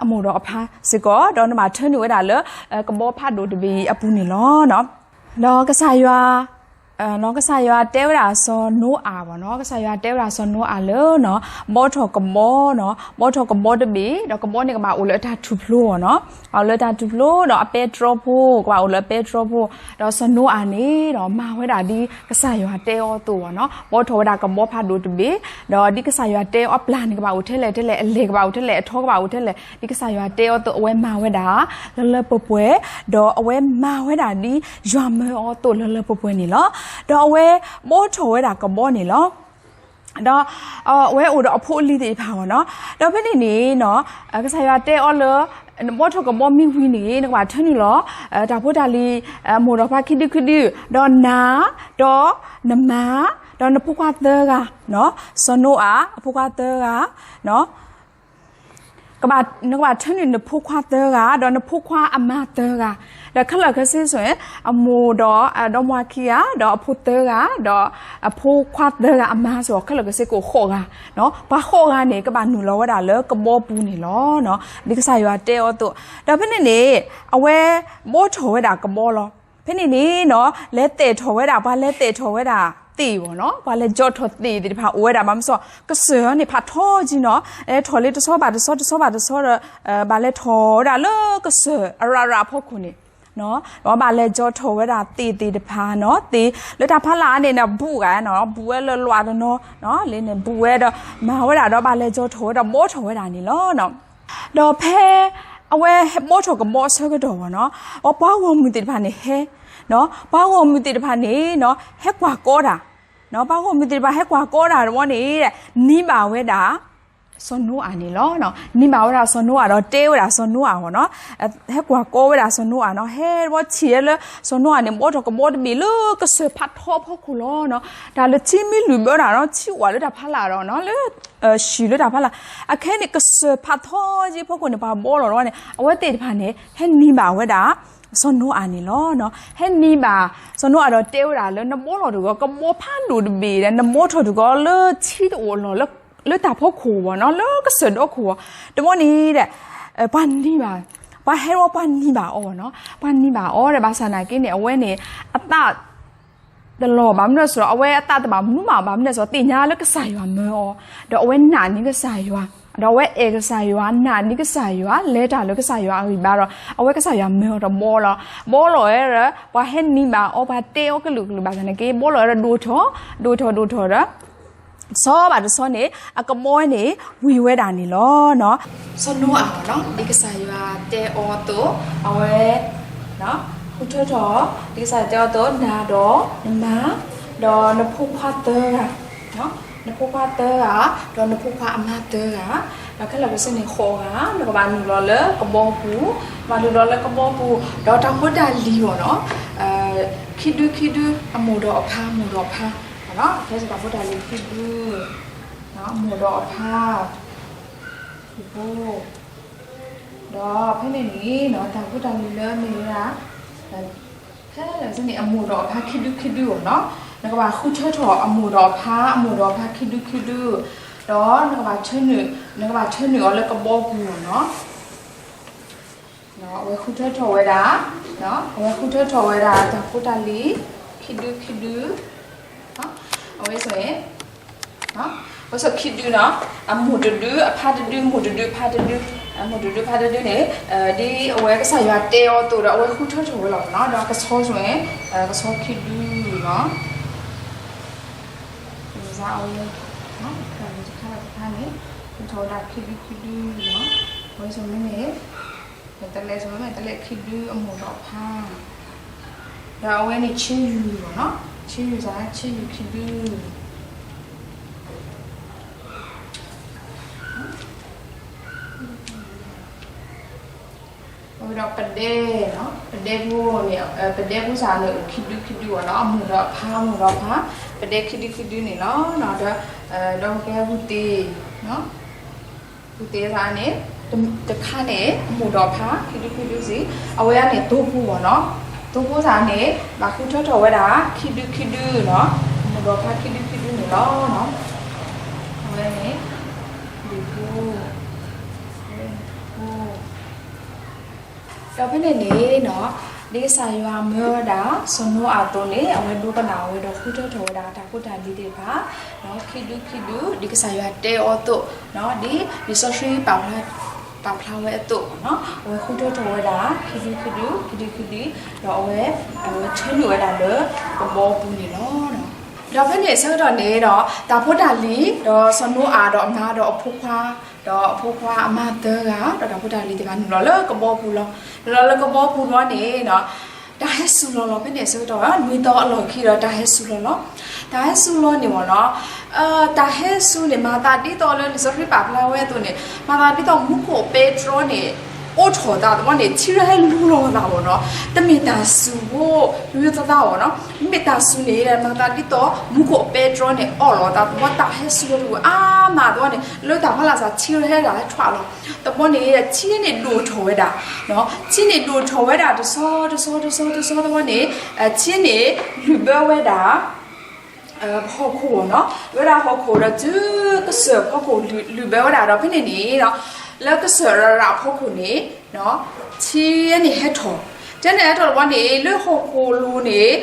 အမိၢ်ဒီးအဖါစ့ၢ်ကီး, ဒီးနဘၣ်ထၢနုာ်ဝဲဒၣ်လၢ ကဘီဖးဒိၣ်တဘ့ၣ်အံၤအပူၤန့ၣ်လီၤ. ဒီးကစၢ်ယွၤ ကစၢ်ယွၤတဲဝဲဒၣ်စီၤနိအၤဘၣ်နီၤ, ကစၢ်ယွၤတဲဝဲဒၣ်စီၤနိအၤလၢနီၤ, ဘှီထီၣ်ကဘီနီၤ, ဘှီထီၣ်ကဘီတဘ့ၣ်, ဒီးကဘီန့ၣ်ကဘၣ်အိၣ်လၢအတၢ်ထူၣ်ဖျိအီၤနီၤ, အိၣ်လၢတၢ်ထူၣ်ဖျိ ဒီးအပဲတြီဖိ ကဘၣ်အိၣ်လၢအပဲတြီဖိ, ဒီးစီၤနိအၤန့ၣ်ဒီး မၤဝဲဒၣ်ဒ်ကစၢ်ယွၤတဲအီၤအသိးဘၣ်နီၤ, ဘှီထီၣ်ဝဲဒၣ်ကဘီဖးဒိၣ်တဘ့ၣ်, ဒီးဒ်ကစၢ်ယွၤတဲအီၤအပျၢ်န့ၣ်ကဘၣ်အိၣ်ထဲလဲၣ်ထဲလဲၣ်, အလဲၢ်ကဘၣ်အိၣ်ထဲလဲၣ်, အထီကဘၣ်အိၣ်ထဲလဲၣ်, ဒ်ကစၢ်ယွၤတဲအီၤအသိး အဝဲမၤဝဲဒၣ် လၢလၢပှဲၤပှဲၤ, ဒီးအဝဲမၤဝဲဒၣ်ဒ်ယွၤမၢအီၤအသိးလၢလၢပှဲၤပှဲၤန့ၣ်လီၤ. ဒီးအဝဲဘှီထီၣ်ဝဲဒၣ်ကဘီန့ၣ်လီၤ. ဒီးအဝဲအိၣ်ဒီးအဖိအလံၤသ့ၣ်တဖၣ်ဘၣ်နီၤ, ဒီးဖဲန့ၣ်န့ၣ်နီၤ, ကစၢ်ယွၤတဲအီၤလၢ နဘှီထီၣ်ကဘီမ့ၢ်ဝံၤန့ၣ် နကဘၣ်ထၢနုာ်လီၤ တၢ်ဖိတၢ်လံၤ အမိၢ်ဒီးဖါခံဒုခံဒု, ဒီးနၤ, ဒီးနမါ, ဒီးနဖိခွါသၢဂၤ, စီၤနိအၤအဖိခွါသၢဂၤ ကဘၣ်, နကဘၣ်ထၢနုာ်နဖိခွါသၢဂၤ ဒီးနဖိခွါအမါသၢဂၤ, ဒီးခဲလၢာ်ခဲဆ့ဆိၣ်န့ၣ် အမိၢ်ဒီးအဒီမါခံဂၤ ဒီးအဖိသၢဂၤ ဒီးအဖိခွါသၢဂၤအမါစ့ၢ်ကီး ခဲလၢာ်ခဲဆ့ကအိၣ်ဃိးဂၤ, ပှၤဃိးဂၤန့ၣ် ကဘၣ်နုာ်လီၤဝဲဒၣ်လၢကဘီပူၤန့ၣ်လီၤ. ဒ်ကစၢ်ယွၤတဲအီၤအသိး, ဒီးဖဲန့ၣ်န့ၣ် အဝဲဘှီထီၣ်ဝဲဒၣ်ကဘီလီၤ. ဖဲန့ၣ်န့ၣ်နီၤ လဲၤသဲးထီၣ်ဝဲဒၣ် ပှၤလဲၤသဲးထီၣ်ဝဲဒၣ်သ့ၣ်ဘၣ်နီၤ, ပှၤလဲၤကၠီထီၣ်သ့ၣ်သ့ၣ်တဖၣ်အိၣ်ဝဲဒၣ် ဘၣ်မနုၤအဃိ ကစၢၢ်န့ၣ် ဖးထီကံနီၤ, လဲၤထီၣ်လၢတဆီဘၣ်တဆီ တဆီဘၣ်တဆီဒီး ဘၣ်လဲၤထီၣ်ဝဲဒၣ်လၢကစၢၢ်အရရၢအဖီခိၣ်န့ၣ်, ဒီးဘၣ်လဲၤကၠီထီၣ်ဝဲဒၣ်သ့ၣ်သ့ၣ်တဖၣ်နီၤ, သ့ၣ်လၢတၢ်ဖးလၢ်န့ၣ် နဘူးဂၤနီၤ, ဘူးဝဲလၢလွးတနီၤ, လၢန့ၣ်ဘူးဝဲဒီး မၤဝဲဒၣ်ဒီး ဘၣ်လဲၤကၠီထီၣ်ဝဲဒီး ဘှီထီၣ်ဝဲဒၣ်န့ၣ်လီၤ. ဒီးဖဲ အဝဲဘှီထီၣ်ကဘီအဆၢကတီၢ်ဘၣ်နီၤ, ပှၤဂီၢ်မုၢ်သ့ၣ်တဖၣ်န့ၣ်ဟဲ, ပှၤဂီၢ်မုၢ်သ့ၣ်တဖၣ်န့ၣ်နီၤ ဟဲကွၢ်ကီတၢ်, ပှၤဂီၢ်မုၢ်သ့ၣ်တဖၣ်ဟဲကွၢ်ကီတၢ်တဝီန့ၣ် နံၤဘၣ်ဝဲဒၣ် စီၤနိအၤန့ၣ်လီၤ. နံၤဘၣ်ဝဲဒၣ်စီၤနိအၤဒီးတဲဝဲဒၣ်စီၤနိအၤဘၣ်နီၤ, ဟဲကွၢ်ကီဝဲဒၣ်စီၤနိအၤနီၤ, ဟဲတဝီထံၣ်ဝဲလၢ စီၤနိအၤန့ၣ် ဘှီထီၣ်ကဘီတဘ့ၣ်လၢကစၢၢ်ဖးထီဖီခိၣ်လီၤနီၤ, တၢ်လၢထံမ့ၢ်လုၢ်ဘၢတၢ်ဒီး ထံအိၣ်လၢတၢ်ဖးလၢ်ဒီးနီၤ, လၢ ဟံၣ်လၢတၢ်ဖးလၢ်, အခဲန့ၣ် ကစၢၢ်ဖးထီက့ဖီခိၣ်န့ၣ် ပှၤဘှီလီၤတဝီန့ၣ် အဝဲသ့ၣ်တဖၣ်န့ၣ် ဟဲနံၤဘၣ်ဝဲဒၣ် စီၤနိအၤန့ၣ်လီၤ. ဟဲနံၤဘၣ် စီၤနိအၤဒီးတဲဝဲဒၣ်လၢ နဘှီလီၤတဂီၤ ကဘီဖးဒိၣ်တဘ့ၣ်ဒီး နဘှီထီၣ်တဂီၤလၢထံတအိၣ်လီၤ လၢတၢ်ဖီခိၣ်ဘၣ်နီၤ လၢကစၢၢ်ဒီခိၣ်ဘၣ်, တဘျီန့ၣ်ဒီး ပှၤနံၤဘၣ်, ပှၤဟဲဝဲပှၤနံၤဘၣ်အီၤဘၣ်နီၤ, ပှၤနံၤဘၣ်အီၤဒီး ဘၣ်ဆၣ်နာ်က့န့ၣ် အဝဲန့ၣ် အသး တလီၤဘၣ်မနုၤစ့ၢ် အဝဲအသးတဘၣ်မနုၤမး ဘၣ်မနုၤစ့ၢ် သ့ၣ်ညါလၢကစၢ်ယွၤမၢအီၤ, ဒီးအဝဲနာ်န့ၢ်ကစၢ်ယွၤ, ဒီးအဝဲအဲၣ်ကစၢ်ယွၤ နာ်န့ၢ်ကစၢ်ယွၤ လဲၤတၢ်လၢကစၢ်ယွၤအဂံၢ်ဘါဒီး အဝဲကစၢ်ယွၤမၢအီၤဒီးဘှီလီၤ, ဘှီလီၤဝဲဒီး ပှၤဟဲနံၤဘၣ်အီၤ ပှၤတဲအီၤကလုာ်ကလုာ်ဘၣ်ဆၣ်နာ်က့ ဘှီလီၤဝဲဒီးဒိၣ်ထီၣ်, ဒိၣ်ထီၣ်ဒိၣ်ထီၣ်ဒီး တဆီဘၣ်တဆီန့ၣ် အကဘီန့ၣ် ဝံၤဝဲဒၣ်န့ၣ်လီၤ. စီၤနိအၤဘၣ်နီၤ ဒ်ကစၢ်ယွၤတဲအီၤအသိး အဝဲ ဃုထၢထီၣ် ဒ်ကစၢ်ယွၤတဲအီၤအသိး နၤဒီးနမါ ဒီးနဖိခွါသၢဂၤ, နဖိခွါသၢဂၤ ဒီးနဖိခွါအမါသၢဂၤ, ဒီးခဲလၢာ်ခဲဆ့န့ၣ် ဃိးဂၤ နကဘၣ်နုာ်လီၤလၢကဘီပူၤ, ဘၣ်နုာ်လီၤလၢကဘီပူၤ, ဒီးတၢ်ဖိတၢ်လံၤဘၣ်နီၤ ခံဒုခံဒု အမိၢ်ဒီးအဖါ အမိၢ်ဒီးအဖါ, ဖဲစ့ၢ်တၢ်ဖိတၢ်လံၤခံဒု အမိၢ်ဒီးအဖါ, ဒီးဖဲန့ၣ်န့ၣ် တၢ်ဖိတၢ်လံၤလၢမ့ၢ်ဝဲဒၣ် ဖဲန့ၣ် အမိၢ်ဒီးအဖါခံဒုခံဒုဘၣ်နီၤ, နကဘၣ်ဃုထၢထီၣ်အမိၢ်ဒီးအဖါ အမိၢ်ဒီးအဖါခံဒုခံဒု, ဒီးနကဘၣ်ထၢနုာ် နကဘၣ်ထၢနုာ်အီၤလၢကဘီပူၤဘၣ်နီၤ. အဝဲဃုထၢထီၣ်ဝဲဒၣ်, အဝဲဃုထၢထီၣ်ဝဲဒၣ် တၢ်ဖိတၢ်လံၤ ခံဒုခံဒု, အဝဲဆိၣ် အဝဲဆိၣ်ခံဒုနီၤ, အမိၢ်တဒု အဖါတဒု မိၢ်တဒု ဖါတဒု, အမိၢ်တဒု ဖါတဒုန့ၣ် ဒ်အဝဲကစၢ်ယွၤတဲအီၤအသိးဒီး အဝဲဃုထၢထီၣ်ဝဲလီၤနီၤ, ဒီးကဆီဆိၣ် ကဆီခံဒုနီၤ, အဝဲ တခါတခါန့ၣ် ဃုထၢဝဲဒၣ်ခံဒုခံဒုနီၤ, အဝဲဆိၣ်မ့ၢ်န့ၣ် မ့ၢ်တလဲဆိၣ်မ့ၢ်တလဲခံဒုအမိၢ်ဒီးအဖါ, ဒီးအဝဲန့ၣ်ဆ့ယုၢ်ဘၣ်နီၤ, ဆ့ယုၢ်စ့ၢ် ဆ့ယုၢ်ခံဒု အဝဲဒီးပဒဲနီၤ, ပဒဲဖိန့ၣ် ပဒဲဖိစ့ၢ်န့ၣ် အိၣ်ခံဒုခံဒုဘၣ်နီၤ, အမိၢ်ဒီးအဖါ အမိၢ်ဒီးအဖါ, ပဒဲခံဒုခံဒုန့ၣ်လီၤ. ဒီး ဒီးကဲဟူသ့ၣ်နီၤ, ဟူသ့ၣ်စ့ၢ်န့ၣ် တခါန့ၣ် အမိၢ်ဒီးအဖါ ခံဒုခံဒုစ့ၢ်, အဝဲန့ၣ်သိဖိဘၣ်နီၤ, သိဖိစ့ၢ်န့ၣ် ဘၣ်ဃုထၢထီၣ်ဝဲဒၣ် ခံဒုခံဒုနီၤ, အမိၢ်ဒီးအဖါခံဒုခံဒုန့ၣ်လီၤ. အဝဲန့ၣ် ဒုၣ်ဖိ အဝဲန့ၣ်ဖိ ဒီးဖဲန့ၣ်န့ၣ်နီၤ ဒ်ကစၢ်ယွၤမၢဝဲဒၣ်စီၤနိအၤအသိးန့ၣ် အဝဲဒိကနၣ်ဝဲဒီးဃုထၢထီၣ်ဝဲဒၣ်တၢ်ဖိတၢ်လံၤသ့ၣ်တဖၣ် ခံဒုခံဒု ဒ်ကစၢ်ယွၤတဲအီၤအသိး, ဒ်လံာ်စီဆှံပာ်ဖျါဝဲအသိး, အဝဲဃုထၢထီၣ်ဝဲဒၣ် ခံဒုခံဒု ခံဒုခံဒု ဒီးအဝဲ အဝဲဆၢနုာ်ဝဲဒၣ်လၢကဘီပူၤန့ၣ်လီၤ. ဒီးဖဲန့ၣ်အဆၢကတီၢ်န့ၣ်ဒီး တၢ်ဖိတၢ်လံၤ ဒီးစီၤနိအၤဒီးအမါဒီးအဖိခွါ, ဒီးအဖိခွါအမါသၢဂၤ ဒီးတၢ်ဖိတၢ်လံၤသ့ၣ်တဖၣ်နုာ်လီၤလၢကဘီပူၤလီၤ. နုာ်လီၤလၢကဘီပူၤလီၤန့ၣ်ဒီး တၢ်ဟဲစူၤလီၤလီၤ. ဖဲန့ၣ်အဆၢကတီၢ် နွံသီအလီၢ်ခံဒီးတၢ်ဟဲစူၤလီၤလီၤ. တၢ်ဟဲစူၤလီၤန့ၣ်မ့ၢ်နီၤ, တၢ်ဟဲစူၤန့ၣ် မၤသးဒ်သိးလၢလံာ်စီဆှံပာ်ဖျါဝဲအသိးန့ၣ် မၤသးဒ်သိးမူခိၣ်ပဲတြီန့ၣ် အိးထီၣ်သးတဘျီန့ၣ် ထံရၢဟဲလူၤလီၤသးမ့ၢ်နီၤ, တမ့ၢ်တၢ်စူၤဖိ ယိယိသးသးမ့ၢ်နီၤ, မ့မ့ၢ်တၢ်စူၤန့ၣ် မၤသးဒ်သိးမူခိၣ်ပဲတြီန့ၣ် အိးထီၣ်သးတဘျီ တၢ်ဟဲစူၤလီၤတဂ့ၤအါမးတဘျီန့ၣ် လၢတၢ်ဖီလာ်စး ထံရၢဟဲဒၣ်ဟဲထွးလီၤ. တဘျီန့ၣ် ထံန့ၣ်ဒိၣ်ထီၣ်ဝဲဒၣ်, ထံန့ၣ်ဒိၣ်ထီၣ်ဝဲဒၣ်တဆီတဆီတဆီတဆီတဘျီန့ၣ် ထံန့ၣ်လုာ်ဘၢဝဲဒၣ် ဟီၣ်ခိၣ်မ့ၢ်နီၤ, ဝဲဒၣ်ဟီၣ်ခိၣ်ဒီးတုၤကစၢၢ်ဖီခိၣ်လုာ်ဘၢဝဲဒၣ်ဒီး ဖဲန့ၣ်န့ၣ် လၢကစၢၢ်ရၤရၤဖီခိၣ်န့ၣ် ထံန့ၣ်ဟဲထီၣ်, ထံန့ၣ်ဟဲထီၣ်တဘျီန့ၣ် လၢဟီၣ်ခိၣ်လိၤန့ၣ်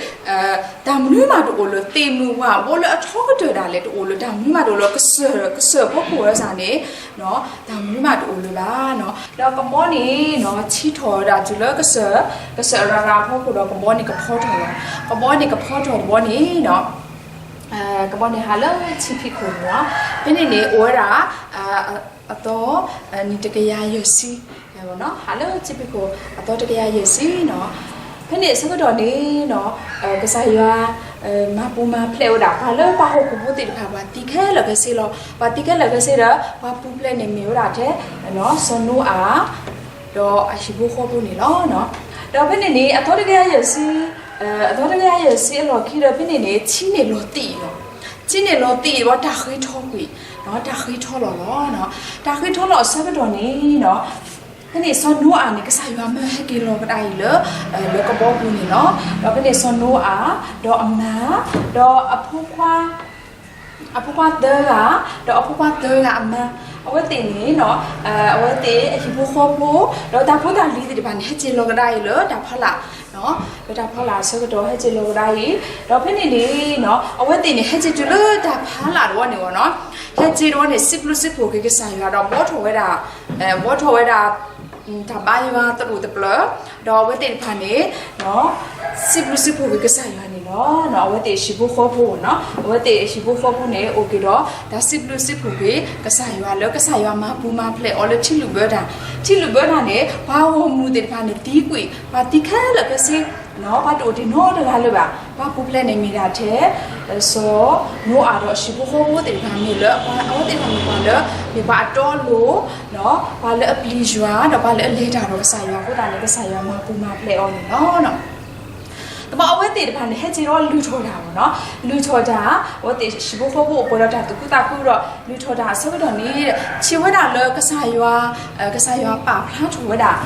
တၢ်မနုၤမးတအိၣ်လၢၤ သ့ၣ်မုၢ်ဝၣ်ဘိလၢအထီကတၢၢ်ဒၣ်လဲာ်တအိၣ်လၢၤ တၢ်မနုၤမးတအိၣ်လၢၤ ကစၢၢ် ကစၢၢ်ဖီခိၣ်ဝဲစ့ၢ်န့ၣ် တၢ်မနုၤမးတအိၣ်လၢၤဘၣ်. ဒီးကဘီန့ၣ် ထံထီၣ်ဝဲဒၣ်တုၤလၢကစၢၢ် ကစၢၢ်ရၤရၤဖီခိၣ်ဒီးကဘီန့ၣ်ကဖီထီၣ်လီၤ. ကဘီန့ၣ်ကဖီထီၣ်တဘျီန့ၣ် ကဘီန့ၣ်ဟးလၢထံဖံးခိၣ်န့ၣ်လီၤ. ဖဲန့ၣ်န့ၣ် အိၣ်ဝဲဒၣ် အသီ နံၣ်တကယၤယဲၢ်ဆံ ဟးလၢထံဖံးခိၣ် အသီတကယၤယဲၢ်ဆံနီၤ. ဖဲန့ၣ်အဆၢကတီၢ်န့ၣ်နီၤ ကစၢ်ယွၤ မၤပူၤမၤဖျဲးဝဲဒၣ် ပှၤလၢပှၤဟီၣ်ခိၣ်ဖိသ့ၣ်တဖၣ် ပှၤသံခဲလၢာ်ခဲဆ့လီၤ. ပှၤသံခဲလၢာ်ခဲဆ့ဒီး ပှၤပူၤဖျဲးန့ၣ်မ့ၢ်ဝဲဒၣ်ထဲ စီၤနိအၤ ဒီးအဟံၣ်ဖိဃီဖိန့ၣ်လီၤ. ဒီးဖဲန့ၣ်န့ၣ် အသီတကယၤယဲၢ်ဆံ အသီတကယၤယဲၢ်ဆံအလီၢ်ခံဒီး ဖဲန့ၣ်န့ၣ် ထံန့ၣ်လီၤသံးလီၤ. ထံန့ၣ်လီၤသံးဝဲ တၢ်ဃ့ထီကွံာ် တၢ်ဃ့ထီလီၤလီၤ. တၢ်ဃ့ထီလီၤအဆၢကတီၢ်န့ၣ်နီၤ ဖဲန့ၣ်စီၤနိအၤန့ၣ် ကစၢ်ယွၤမၢဟဲက့ၤလီၤကဒါအံၤလၢ လၢကဘီပူၤန့ၣ်လီၤ. ဒီးဖဲန့ၣ်စီၤနိအၤ ဒီးအမါ ဒီးအဖိခွါ အဖိခွါသၢဂၤ ဒီးအဖိခွါသၢဂၤအမါ အဝဲသ့ၣ်န့ၣ်နီၤ အဝဲသ့ၣ်အဟံၣ်ဖိဃီဖိ ဒီးတၢ်ဖိတၢ်လံၤသ့ၣ်တဖၣ်န့ၣ် ဟဲက့ၤလီၤကဒါအံၤလၢတၢ်ဖီလာ် လၢတၢ်ဖီလာ်အဆၢကတီၢ် ဟဲက့ၤလီၤကဒါအံၤ ဒီးဖဲန့ၣ်န့ၣ်နီၤ အဝဲသ့ၣ်န့ၣ် ဟဲက့ၤတုၤလၢတၢ်ဖီလာ်တဝီန့ၣ်ဝဲနီၤ ဟဲက့ၤတဝီန့ၣ် စံးဘျုးစံးဖှိၣ်က့ၤကစၢ်ယွၤဒီး ဘှီထီၣ်ဝဲဒၣ် ဘှီထီၣ်ဝဲဒၣ် တၢ်ဘါယွၤသရူးသပျၢၤ ဒီးအဝဲသ့ၣ်တဖၣ်န့ၣ် စံးဘျုးစံးဖှိၣ်က့ၤကစၢ်ယွၤန့ၣ်လီၤ. အဝဲသ့ၣ်ဟံၣ်ဖိဃီဖိနီၤ အဝဲသ့ၣ်ဟံၣ်ဖိဃီဖိန့ၣ် အိၣ်က့ၤဒီး တၢ်စံးဘျုးစံးဖှိၣ်က့ၤကစၢ်ယွၤလၢကစၢ်ယွၤမၤပူၤမၤဖျဲးအီၤလၢထံလုာ်ဘၢတၢ် ထံလုာ်ဘၢတၢ်န့ၣ် ပှၤဂီၢ်မုၢ်သ့ၣ်တဖၣ်န့ၣ် သံကွံာ် ပှၤသံခဲလၢာ်ခဲဆ့ ပှၤတအိၣ်တ့ၢ်နီတဂၤလၢၤဘၣ်. ပှၤပူၤဖျဲးန့ၣ်မ့ၢ်ဒၣ်ထဲ စီၤနိအၤဒီးဟံၣ်ဖိဃီဖိသ့ၣ်တဖၣ်မ့ၢ်လၢ အဝဲသ့ၣ်တဖၣ်မ့ၢ်ပှၤလၢ မ့ၢ်ပှၤအတီအလိၤ ပှၤလၢအပျံၤယွၤ ဒီးပှၤလၢအလဲၤတၢ်ဒီးကစၢ်ယွၤအဃိသတးန့ၣ် ကစၢ်ယွၤမၤပူၤမၤဖျဲးအီၤန့ၣ်လီၤ. ဒီးအဝဲသ့ၣ်တဖၣ်န့ၣ် ဟဲက့ၤဒီးလုၢ်ထီၣ်တၢ်မ့ၢ်နီၤ လုၢ်ထီၣ်တၢ် အဝဲသ့ၣ်ဟံၣ်ဖိဃီဖိအိၣ်ပှဲၤဒီးတၢ်သူၣ်ခုသးခုဒီး လုၢ်ထီၣ်တၢ်အဆၢကတီၢ်န့ၣ် ထံၣ်ဝဲဒၣ်လၢကစၢ်ယွၤ ကစၢ်ယွၤပာ်ဖျါထီၣ်ဝဲဒၣ်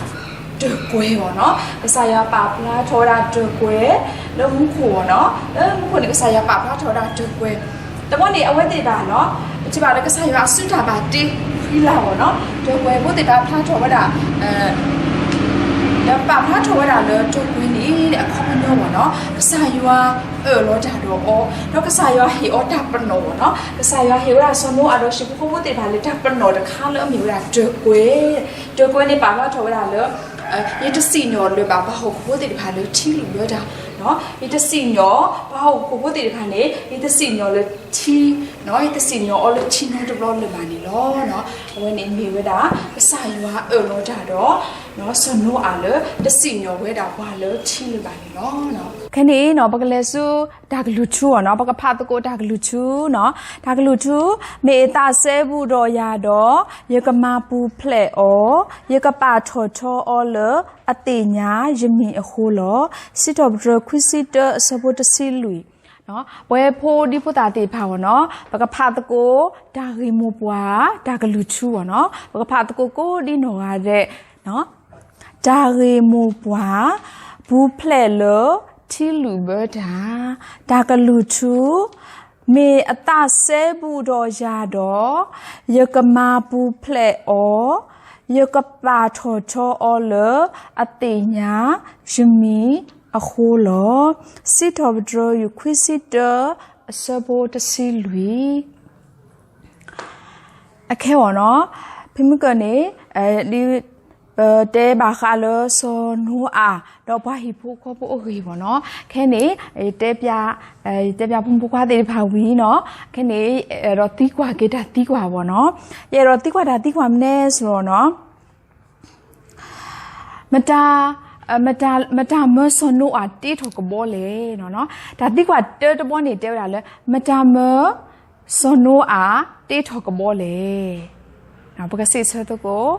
တၢၢ်ကွဲၤမ့ၢ်နီၤ ကစၢ်ယွၤပာ်ဖျါထီၣ်ဝဲဒၣ်တၢၢ်ကွဲၤ လၢမူခိၣ်မ့ၢ်နီၤ လၢမူခိၣ်န့ၣ် ကစၢ်ယွၤပာ်ဖျါထီၣ်ဝဲဒၣ်တၢၢ်ကွဲၤ တဘျီန့ၣ် အဝဲသ့ၣ်တဖၣ်နီၤ ပထံၣ်ဘၣ်လၢကစၢ်ယွၤအစုတၢ်ဘၣ်တ့ ဃံလၤမ့ၢ်နီၤ တၢၢ်ကွဲၤဖိသ့ၣ်တဖၣ်ဖျါထီၣ်ဝဲဒၣ် ဒီးပာ်ဖျါထီၣ်ဝဲဒၣ်လၢတၢၢ်ကွဲၤန့ၣ် အခီပညီမ့ၢ်နီၤ ကစၢ်ယွၤအၢၣ်လီၤတၢ်ဒီးအီၤ ဒီးကစၢ်ယွၤဟ့ၣ်အီၤတၢ်ပနီၣ်မ့ၢ်နီၤ ကစၢ်ယွၤဟ့ၣ်ဝဲဒၣ်စီၤနိအၤဒီးဟံၣ်ဖိဃီဖိသ့ၣ်တဖၣ်လၢတၢ်ပနီၣ်တခါလၢအမ့ၢ်ဝဲဒၣ်တၢၢ်ကွဲၤ တၢၢ်ကွဲၤန့ၣ်ပာ်ဖျါထီၣ်ဝဲဒၣ်လၢ ယတစံၣ်ညီၣ်လၢၤဘၣ် ပှၤဟီၣ်ခိၣ်ဖိသ့ၣ်တဖၣ်လၢထံလုာ်ဘၢတၢ် ယတစံၣ်ညီၣ် ပှၤဟီၣ်ခိၣ်ဖိသ့ၣ်တဖၣ်န့ၣ် ယတစံၣ်ညီၣ်လၢထံ ယတစံၣ်ညီၣ်အီၤလၢထံနီတဘျီလၢၤဘၣ်န့ၣ်လီၤ. အဝဲန့ၣ်မ့ၢ်ဝဲဒၣ် ကစၢ်ယွၤအၢၣ်လီၤတၢ်ဒီး စီၤနိအၤလၢ တစံၣ်ညီၣ်ဝဲဒၣ်ပှၤလၢထံလၢၤဘၣ်န့ၣ်လီၤ. ခဲန့ၣ်နီၤ ပကလဲၤဆူတၢ်ကလုၢ်ထူအီၤနီၤ ပကဖးသကိးတၢ်ကလုၢ်ထူနီၤ တၢ်ကလုၢ်ထူ မ့ၢ်အသးစဲဘူးဒီးယၤဒီး ယကမၤပူၤဖျဲးအီၤ, ယကပာ်ထီၣ်ထီအီၤလၢအသ့ၣ်ညါယမံၤအဃိလီၤ. စံးထီၣ်ပတြၢၤခွံဆံတၢအဆၢဖိတဆံလွံၢ် ပဝဲဖိဒံဖိသၣ်သ့ၣ်တဖၣ်အီၤနီၤ ပကဖးသကိး တၢ်ဂ့ၢ်မိၢ်ပှၢ် တၢ်ကလုၢ်ထူအီၤနီၤ ပကဖးသကိးကိးဒ်နီၢ်ဂၤဒဲး တၢ်ဂ့ၢ်မိၢ်ပှၢ် ပူၤဖျဲးလၢထံလုာ်ဘၢတၢ် တၢ်ကလုၢ်ထူ မ့ၢ်အသးစဲဘူးဒီးယၤဒီး ယကမၤပူၤဖျဲးအီၤ, ယကပာ်ထီၣ်ထီအီၤလၢအသ့ၣ်ညါယမံၤအဃိလီၤ. စံးထီၣ်ပတြၢၤ ယူၢ်ခွံဆံတၢ အဆၢဖိတဆံလွံၢ်. အခဲအံၤနီၤ, ဖဲမုၢ်ကၢန့ၣ် ပတဲဘၣ်ဃးလၢစီၤနိအၤ ဒီးပှၤဟံၣ်ဖိဃီဖိအဂ့ၢ်ဘၣ်နီၤ. ခဲန့ၣ် ယတဲပျး ယတဲပျးဖိမုၣ်ဖိခွါသ့ၣ်တဖၣ်ဝံၤနီၤ, ခဲန့ၣ် အဲၣ်ဒိးသံကွၢ်က့ၤတၢ်သံကွၢ်ဘၣ်နီၤ. ယအဲၣ်ဒိးသံကွၢ်တၢ်သံကွၢ်မနုၤလဲၣ်န့ၣ်နီၤ, မတၤ မတၤမၢစီၤနိအၤတ့ထီၣ်ကဘီလဲၣ်. တၢ်သံကွၢ်တၢတဘီန့ၣ်တဲဝဲဒၣ်လၢ မတၤမၢစီၤနိအၤတ့ထီၣ်ကဘီလဲၣ်. ပကစံးဆၢသကိး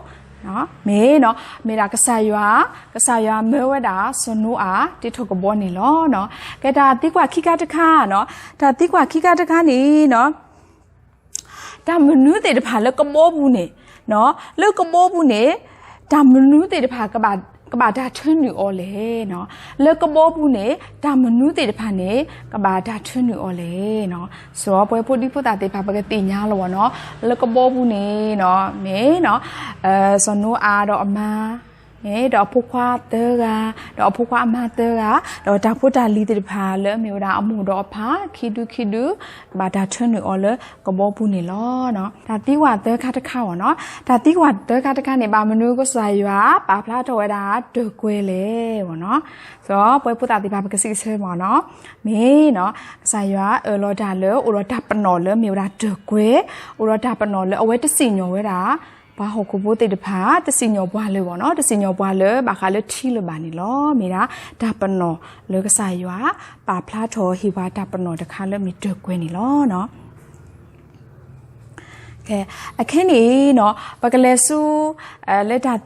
မ့ၢ်နီၤ, မ့ၢ်ဒၣ်ကစၢ်ယွၤ, ကစၢ်ယွၤမၢဝဲဒၣ် စီၤနိအၤတ့ထီၣ်ကဘီန့ၣ်လီၤ. ကဲတၢ်သံကွၢ်ခံခါတခါနီၤ, တၢ်သံကွၢ်ခံခါတခါန့ၣ်နီၤ, တၢ်မနုၤသ့ၣ်တဖၣ်လၢကဘီပူၤန့ၣ်, လၢကဘီပူၤန့ၣ် တၢ်မနုၤသ့ၣ်တဖၣ် ကဘၣ်တၢ်ထၢနုာ်အီၤလဲၣ်. လၢကဘီပူၤန့ၣ် တၢ်မနုၤသ့ၣ်တဖၣ်န့ၣ် ကဘၣ်တၢ်ထၢနုာ်အီၤလဲၣ်. စီၤပှဲၤဖိဒံဖိသၣ်သ့ၣ်တဖၣ် ပကသ့ၣ်ညါလီၤဘၣ်နီၤ, လၢကဘီပူၤန့ၣ် မ့ၢ် စီၤနိအၤဒီးအမါ ဒီးအဖိခွါသၢဂၤ, ဒီးအဖိခွါအမါသၢဂၤ, ဒီးတၢ်ဖိတၢ်လံၤသ့ၣ်တဖၣ်လၢအမ့ၢ်ဝဲဒၣ်အမိၢ်ဒီးအပၢ် ခံဒုခံဒု ကဘၣ်တၢ်ထၢနုာ်အီၤလၢကဘီပူၤန့ၣ်လီၤ. တၢ်သံကွၢ်သၢခါတခါဘၣ်နီၤ, တၢ်သံကွၢ်သၢခါတခါန့ၣ် ဘၣ်မနုၤကစၢ်ယွၤပာ်ဖျါထီၣ်ဝဲဒၣ်တၢ်ကွဲလဲၣ်ဘၣ်နီၤ. စီၤပှဲၤဖိသၣ်သ့ၣ်တဖၣ် ပကစံးဆၢဘၣ်နီၤ, မ့ၢ်နီၤ ကစၢ်ယွၤအၢၣ်လီၤတၢ်လၢ အိၣ်ဒီးတၢ်ပနီၣ်လၢမ့ၢ်ဝဲဒၣ်တၢ်ကွဲ, အိၣ်ဒီးတၢ်ပနီၣ်လၢအဝဲတစံၣ်ညီၣ်ဝဲဒၣ် ပှၤဟီၣ်ခိၣ်ဖိသ့ၣ်တဖၣ် တစံၣ်ညီၣ်ပှၤလၢၤဘၣ်နီၤ, တစံၣ်ညီၣ်ပှၤလၢဘၣ်ဃးလၢထံလၢၤဘၣ်န့ၣ်လီၤ. မ့ၢ်ဒၣ်တၢ်ပနီၣ်လၢကစၢ်ယွၤ ပာ်ဖျါထီၣ်ဟ့ၣ်ပှၤတၢ်ပနီၣ်တခါလၢမ့ၢ်တၢ်ကွဲန့ၣ်လီၤ. အခဲန့ၣ်နီၤ ပကလဲၤဆူ လၢတၢ်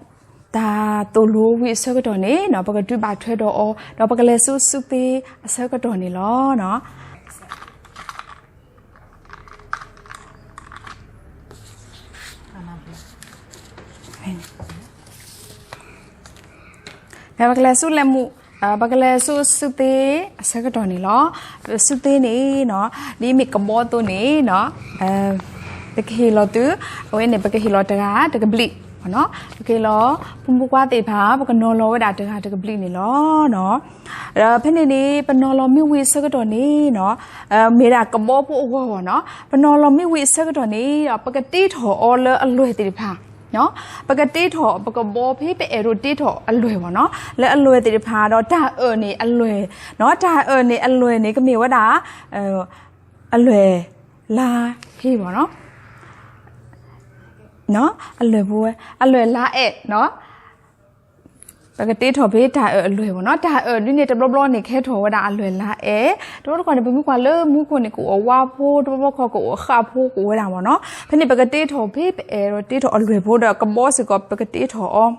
တၢ်သိၣ်လိဝံၤအဆၢကတီၢ်န့ၣ်နီၤ ပကဒုးဘၣ်ထွဲဒီးအီၤ ဒီးပကလဲၤဆူစုသ့အဆၢကတီၢ်န့ၣ်လီၤ. ပကလဲၤဆူလၢမူ ပကလဲၤဆူစုသ့အဆၢကတီၢ်န့ၣ်လီၤ. စုသ့န့ၣ်နီၤ ဒ်မ့ၢ်ကဘီအသိးန့ၣ်နီၤ ပကဟ့ၣ်လီၤသု အဝဲန့ၣ် ပကဟ့ၣ်လီၤတဂၤတကဘျံး, ပကဟ့ၣ်လီၤ ဖိမုၣ်ဖိခွါသ့ၣ်တဖၣ် ပကနီၤလီၤဝဲဒၣ်တဂၤတကဘျံးန့ၣ်လီၤ. ဒီးဖဲန့ၣ်န့ၣ် ပနီၤလီၤမ့ၢ်ဝံၤအဆၢကတီၢ်န့ၣ်နီၤ မ့ၢ်ဒၣ်ကဘီဖိအဂီၢ်ဂီၢ်နီၤ ပနီၤလီၤမ့ၢ်ဝံၤအဆၢကတီၢ်န့ၣ်ဒီး ပကတ့ထီၣ်အီၤလၢအလွဲၢ်သ့ၣ်တဖၣ် ပကတ့ထီၣ် ပကဘီဖဲပအဲၣ်ဒိးတ့ထီၣ်အလွဲၢ်ဘၣ်နီၤ လၢအလွဲၢ်သ့ၣ်တဖၣ်ဒီး တၢ်အၢၣ်န့ၣ်အလွဲၢ်, တၢ်အၢၣ်န့ၣ်အလွဲၢ်န့ၣ် ကမ့ၢ်ဝဲဒၣ် အလွဲၢ်လါဟ့ဘၣ်နီၤ အလွဲၢ်ဖိဝဲ အလွဲၢ်လါအဲၣ်နီၤ ပကတ့ထီၣ်ဖဲတၢ်အၢၣ်အလွဲၢ်ဘၣ်နီၤ တၢ်အၢၣ်ဒ်န့ၣ် တဘျီဘျီန့ၣ် ကဟဲထီၣ်ဝဲဒၣ်အလွဲၢ်လါအဲၣ် တဘျီတခီၣ်န့ၣ် ပမ့ၢ်ကွၢ်လၢမူခိၣ်န့ၣ် ကအိၣ်ဝါဖိ တဘျီဘျီခီ ကအိၣ်ဃၣ်ဖိ ကအိၣ်ဝဲဒၣ်ဘၣ်နီၤ ဖဲန့ၣ် ပကတ့ထီၣ်ဖဲပအဲၣ်ဒိးတ့ထီၣ်အလွဲၢ်ဖိဒီး ကဘီစ့ၢ်ကီး ပကတ့ထီၣ်အီၤ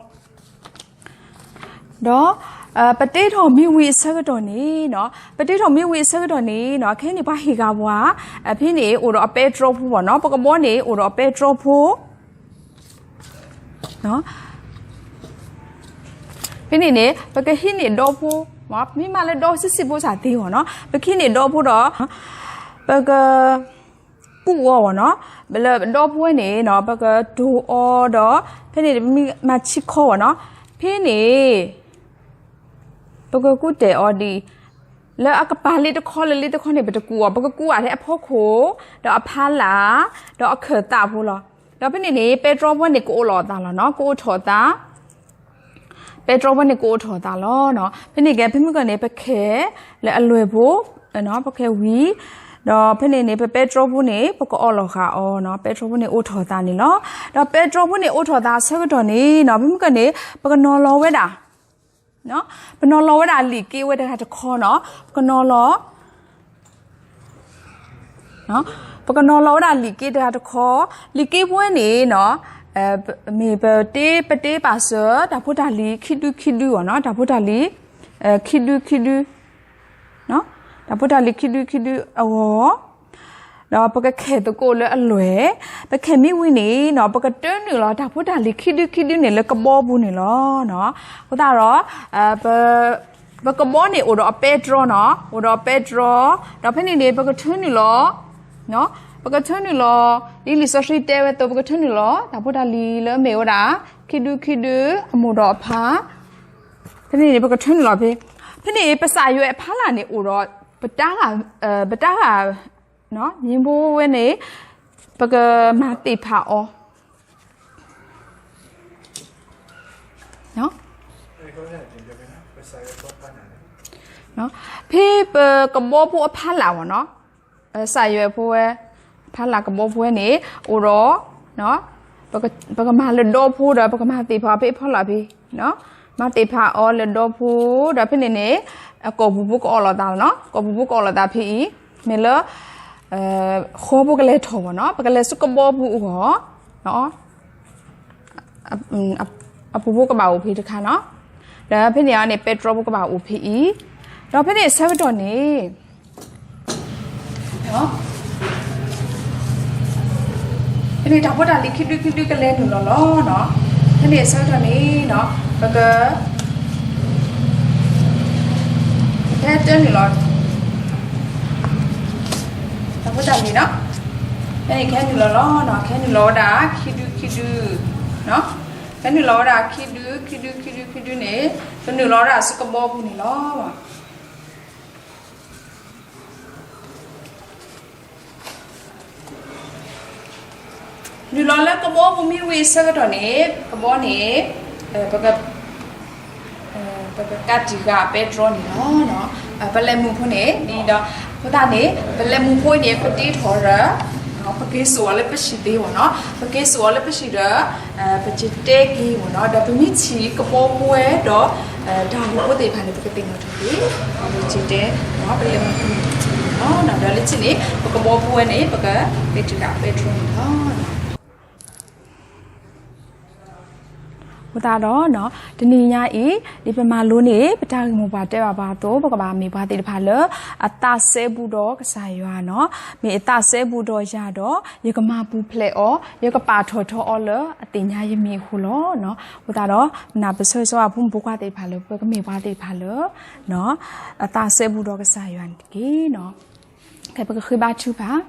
ဒီး ပတ့ထီၣ်မ့ၢ်ဝံၤအဆၢကတီၢ်န့ၣ်နီၤ ပတ့ထီၣ်မ့ၢ်ဝံၤအဆၢကတီၢ်န့ၣ်နီၤ ခဲန့ၣ်ပှၤဟ့ၣ်ဂၤပှၤ ဖဲန့ၣ်အိၣ်ဒီးအပဲတြီဖိဘၣ်နီၤ ပကဘီန့ၣ်အိၣ်ဒီးအပဲတြီဖိ ဖဲန့ၣ်န့ၣ် ပကဟံးန့ၢ်ဒီဖိ မ့ၢ်မးလၢဒီဆံးဆံးဖိစ့ၢ်သ့ဘၣ်နီၤ ပကဟံးန့ၢ်ဒီဖိဒီး ပက ကူးအီၤဘၣ်နီၤ လၢဒီဖိဝဲန့ၣ်နီၤ ပကတိၤအီၤဒီး ဖဲန့ၣ်မ့ၢ်မၤဆံခီဘၣ်နီၤ ဖဲန့ၣ် ပကကူးတဲာ်အီၤဒ်အံၤ လၢအကပၤလ့တခီလၢလ့တခီန့ၣ် ပတကူးအီၤ ပကကူးအီၤထဲအဖီခိၣ် ဒီးအဖီလာ် ဒီးအခၢၣ်သးဖိလီၤ. ဒီးဖဲန့ၣ်န့ၣ် ပဲတြီဖိန့ၣ်ကအိၣ်လီၤအသးလီၤနီၤ ကအိၣ်ထီၣ်အသး ပဲတြီဖိန့ၣ်ကအိၣ်ထီၣ်အသးလီၤနီၤ ဖဲန့ၣ်ကဲ ဖဲမုၢ်ကၢန့ၣ် ပခဲလၢအလွဲၢ်ဖိ ပခဲဝံၤ ဒီးဖဲန့ၣ်န့ၣ် ပပဲတြီဖိန့ၣ် ပကအီၣ်လီၤဃာ်အီၤနီၤ ပဲတြီဖိန့ၣ်အိၣ်ထီၣ်အသးန့ၣ်လီၤ. ဒီးပဲတြီဖိန့ၣ်အိၣ်ထီၣ်အသးအဆၢကတီၢ်န့ၣ်နီၤ ဖဲမုၢ်ကၢန့ၣ် ပကနီၤလီၤဝဲဒၣ် ပနီၤလီၤဝဲဒၣ်လံာ်က့ဝဲတဂၤတခီနီၤ ပကနီၤလီၤ ပကနီၤလီၤဝဲဒၣ်လံာ်က့တဂၤတခီ လံာ်က့ဖိဝဲန့ၣ်နီၤ မ့ၢ်ပတ့ ပတ့ပာ်စၢၤ တၢ်ဖိတၢ်လံၤခံဒုခံဒုအဂီၢ်နီၤ တၢ်ဖိတၢ်လံၤ ခံဒုခံဒု တၢ်ဖိတၢ်လံၤခံဒုခံဒုအဂီၢ် ဒီးပကခဲၣ်သကိးလၢအလွဲၢ် ပခဲၣ်မ့ၢ်ဝံၤန့ၣ်နီၤ ပကတၢနုာ်လီၤတၢ်ဖိတၢ်လံၤခံဒုခံဒုန့ၣ်လၢကဘီပူၤန့ၣ်လီၤ. အဃိသတးဒီး ပကဘီန့ၣ်အိၣ်ဒီးအပဲတြီနီၤ အိၣ်ဒီးအပဲတြီ ဒီးဖဲန့ၣ်န့ၣ် ပကထၢနုာ်လီၤ ပကထၢနုာ်လီၤ ဒ်လံာ်စီဆှံတဲဝဲအသိး ပကထၢနုာ်လီၤ တၢ်ဖိတၢ်လံၤလၢအမ့ၢ်ဝဲဒၣ် ခံဒုခံဒု အမိၢ်ဒီးအဖါ, ဖဲန့ၣ်န့ၣ် ပကထၢနုာ်လီၤဖဲ, ဖဲန့ၣ် ပစးယွဲအဖီလာ်န့ၣ်အိၣ်ဒီး ပတၢ်ဂၤ, ပတၢ်ဂၤ, မ့ၢ်ဘိဝဲန့ၣ် ပကမၤသ့ၣ်ဖးအီၤ ဖဲပကဘီဖိအဖီလာ်မ့ၢ်နီၤ, စးယွဲဖိဝဲ, ဖီလာ်ကဘီဖိဝဲန့ၣ် အိၣ်ဒီး, ပကမၤလၢဒီဖိဒီး ပကမၤသ့ၣ်ဖးအီၤဖဲအဖီလာ်ဖဲ, မၤသ့ၣ်ဖးအီၤလၢဒီဖိဒီး ဖဲန့ၣ်န့ၣ် အကိာ်ပူၤဖိကအီၣ်လိာ်သးနီၤ, ကိာ်ပူၤဖိကအီၣ်လိာ်သးဖဲအံၤ, မ့ၢ်လၢ ဃီဖိကလဲၤထီၣ်မ့ၢ်နီၤ, ပကလဲၤဆူကဘီပူၤအဂီၢ် အပူၤဖိကဘၣ်အိၣ်ဖဲတခါနီၤ, ဒီးဖဲန့ၣ်အန့ၣ် ပဲတြီဖိကဘၣ်အိၣ်ဖဲအံၤ, ဒီးဖဲန့ၣ်အဆၢကတီၢ်န့ၣ် ဖဲန့ၣ်တၢ်ဖိတၢ်လံၤခံဒုခံဒုကလဲၤနုာ်လီၤလီၤနီၤ, ဖဲန့ၣ်အဆၢကတီၢ်န့ၣ်နီၤ, ပက ဖဲတၢနုာ်လီၤ တၢ်ဖိတၢ်လံၤနီၤ, ဖဲန့ၣ်ကဟဲနုာ်လီၤလီၤနီၤ, ကဟဲနုာ်လီၤဝဲဒၣ်ခံဒုခံဒု, ကဟဲနုာ်လီၤဝဲဒၣ်ခံဒုခံဒုခံဒုခံဒုန့ၣ်, ကနုာ်လီၤဝဲဒၣ်ဆူကဘီပူၤန့ၣ်လီၤ. နုာ်လီၤလၢကဘီပူၤမ့ၢ်ဝံၤအဆၢကတီၢ်န့ၣ် ကဘီန့ၣ် ပက ပကကးတံာ်ဃာ်ပဲတြီန့ၣ်လီၤ. ပလဲၤမုၢ်ဖိန့ၣ် ဒ်ဒီး အဃိသတးန့ၣ် ပလဲၤမုၢ်ဖိအံၤန့ၣ် ပတ့ထီၣ်ဒီး ပက့ၤစိာ်အီၤလၢပဟံၣ်သ့မ့ၢ်နီၤ, ပက့ၤစိာ်အီၤလၢပဟံၣ်ဒီး ပကတဲက့ၤမ့ၢ်နီၤ, ဒီးပမ့ၢ်ထံၣ်ကဘီဖိဝဲဒီး တၢ်ဟူဖိသ့ၣ်တဖၣ်န့ၣ် ပကသ့ၣ်နီၣ်ထီၣ်က့ၤ ပကတဲ ပလဲၤမုၢ်ဖိန့ၣ်လီၤ. ဒီးလၢခံန့ၣ် ပကဘီဖိဝဲန့ၣ် ပကကးတံာ်ဃာ်ပဲတြီန့ၣ်လီၤ. အဃိသတးဒီး တနံၤညါအံၤ ဒ်ပမၤလိန့ၢ် ပတၢ်ဂ့ၢ်မိၢ်ပှၢ်တဲဘၣ်ပှၤအသိး ပကဘၣ်မ့ၢ်ပှၤသ့ၣ်တဖၣ်လၢ အသးစဲဘူးဒီးကစၢ်ယွၤနီၤ, မ့ၢ်အသးစဲဘူးဒီးယၤဒီး ယကမၤပူၤဖျဲးအီၤ, ယကပာ်ထီၣ်ထီအီၤလၢအသ့ၣ်ညါယမံၤအဃိလီၤ. အဃိသတးဒီး ပနၢ်ပၢၢ်ဆၢဂ့ၤဆၢဝါဖိမုၣ်ဖိခွါသ့ၣ်တဖၣ်လၢ ပကမ့ၢ်ပှၤသ့ၣ်တဖၣ်လၢ အသးစဲဘူးဒီးကစၢ်ယွၤန့ၣ်တက့ၢ်. ကဲ ပကဃ့ဘါထုကဖၣ်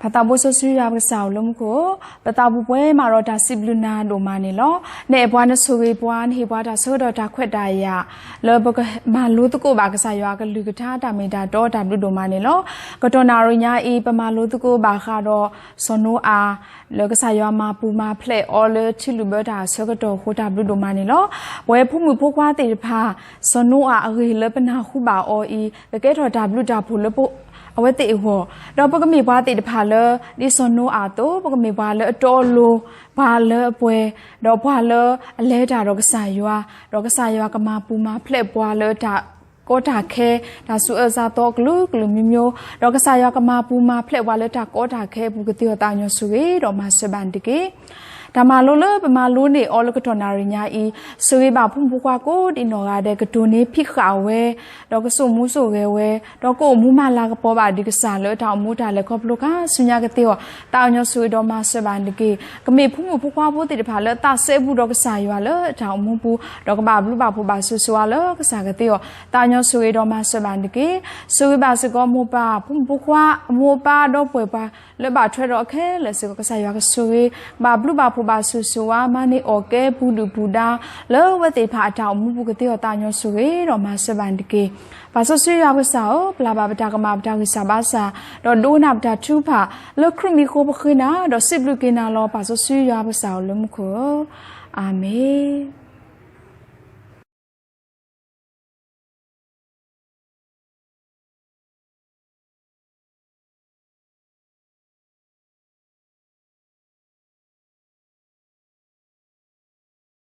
ပသးဘိစီဆှံယွၤပကစၢ်ဧၢလၢမူခိၣ်, ပသးပူၤပှဲၤမးဒီးတၢ်စံးဘျုးနၤဒိၣ်မးန့ၣ်လီၤ. နအဲၣ်ပှၤနဆိၣ်ဂ့ၤပှၤ နဟ့ၣ်ပှၤတၢ်ဆၢကတီၢ်တၢ်ခွဲးတၢ်ယာ် လၢပကမၤလိသကိးဘၣ်ကစၢ်ယွၤအကလုၢ်ကထါတၢ်မ့ၢ်တၢ်တီတၢ်ဘျုးဒိၣ်မးန့ၣ်လီၤ. ကတီၢ်နၣ်ရံၣ်ညါအံၤ ပမၤလိသကိးဘၣ်ဃးဒီးစီၤနိအၤ လၢကစၢ်ယွၤမၤပူၤမၤဖျဲးအီၤလၢထံလုၣ်ဘၢတၢ်အဆၢကတီၢ်အဃိတၢ်ဘျုးဒိၣ်မးန့ၣ်လီၤ. ပဝဲဖိမုၣ်ဖိခွါသ့ၣ်တဖၣ် စီၤနိအၤအဂ့ၢ်လၢပနၢ်ဟူဘၣ်အီၤအံၤ ကကဲထီၣ်တၢ်ဘျုးတၢ်ဖှိၣ်လၢ အဝဲသ့ၣ်အဂီၢ်, ဒီးပကမ့ၢ်ပှၤသ့ၣ်တဖၣ်လၢ ဒ်စီၤနိအၤအသိး ပကမ့ၢ်ပှၤလၢအတီအလိၤ, ပှၤလၢအပှဲၤ, ဒီးပှၤလၢအလဲၤတၢ်ဒီးကစၢ်ယွၤ, ဒီးကစၢ်ယွၤကမၤပူၤမၤဖျဲးပှၤလၢတၢ်ကီတၢ်ခဲ, တၢ်ဆူးအၢဆါသီအကလုာ်ကလုာ်မျိုးမျိုး, ဒီးကစၢ်ယွၤကမၤပူၤမၤဖျဲးပှၤလၢတၢ်ကီတၢ်ခဲအပူၤကသ့အီၤ သးကညီၤဆိၣ်ဂ့ၤဒီးမၤစၢၤဘၣ်န့ၣ်တက့ၢ်. တၢ်မၤလိလၢပမၤလိန့ၢ်အီၤလၢကတီၢ်နၣ်ရံၣ်ညါအံၤ, ဆိၣ်ဂ့ၤဘၣ်ဖိမုၣ်ဖိခွါကိးဒံးနီၢ်ဂၤဒဲး ကတိၢ်န့ၢ်ဖံးဃာ်ဝဲ, ဒီးကစိာ်မူစိာ်ဂဲၤဝဲ, ဒီးကအိၣ်မူမၤလၤကပီၤဘၣ်ဒံးကစၢ်လၢတၢ်အိၣ်မူတၢ်လဲၤခီဖျိခါဆူညါကသ့အီၤ, သးကညီၤဆိၣ်ဂ့ၤဒီးမၤစၢၤဘၣ်န့ၣ်တက့ၢ်. ကမ့ၢ်ဖိမုၣ်ဖိခွါဖိသ့ၣ်တဖၣ်လၢသးစဲဘူးဒီးကစၢ်ယွၤလၢတၢ်အိၣ်မူပူၤ, ဒီးကဘၣ်ဘျုးဘၣ်ဖှိၣ်ဘၣ်ဆိၣ်ဂ့ၤဝဲလၢကစၢ်ကသ့အီၤ, သးကညီၤဆိၣ်ဂ့ၤဒီးမၤစၢၤဘၣ်န့ၣ်တက့ၢ်. ဆိၣ်ဂ့ၤဘၣ်စ့ၢ်ကီးမိၢ်ပၢ်, ဖိမုၣ်ဖိခွါ, မိၢ်ပၢ်ဒီပုၢ်ဝဲၢ်ပှၤ လၢဘၣ်ထွဲဒီးခဲလၢာ်စ့ၢ်ကီး ကစၢ်ယွၤကဆိၣ်ဂ့ၤ, ကဘၣ်ဘျုးဘၣ်ဖှိၣ်ဘၣ်ဆိၣ်ဂ့ၤဝဲ မၤန့ၢ်အီၣ်ကဲပူၤဒုၣ်ပူၤဒါ လၢဝဲသ့ၣ်တဖၣ်အတၢ်အိၣ်မူပူၤကသ့အီၤ သးကညီၤဆိၣ်ဂ့ၤဒီးမၤစၢၤဘၣ်န့ၣ်တက့ၢ်. ပၢ်စီဆှံယွၤပကစၢ်ဧၢ, ပျၢ်ဘၣ်ပတၢ်ကမၣ်ပတၢ်ဂံၢ်စၢ်ဘါစၢ်, ဒီးဒိကနၣ်ပတၢ်ထုကဖၣ်, လၢခရံာ်မံၤအဃိပဃ့နၤ, ဒီးစံးဘျုးက့ၤနၤလီၤ. ပၢ်စီဆှံယွၤပကစၢ်ဧၢလၢမူခိၣ်ဧၢ, အၤမ့ၣ်.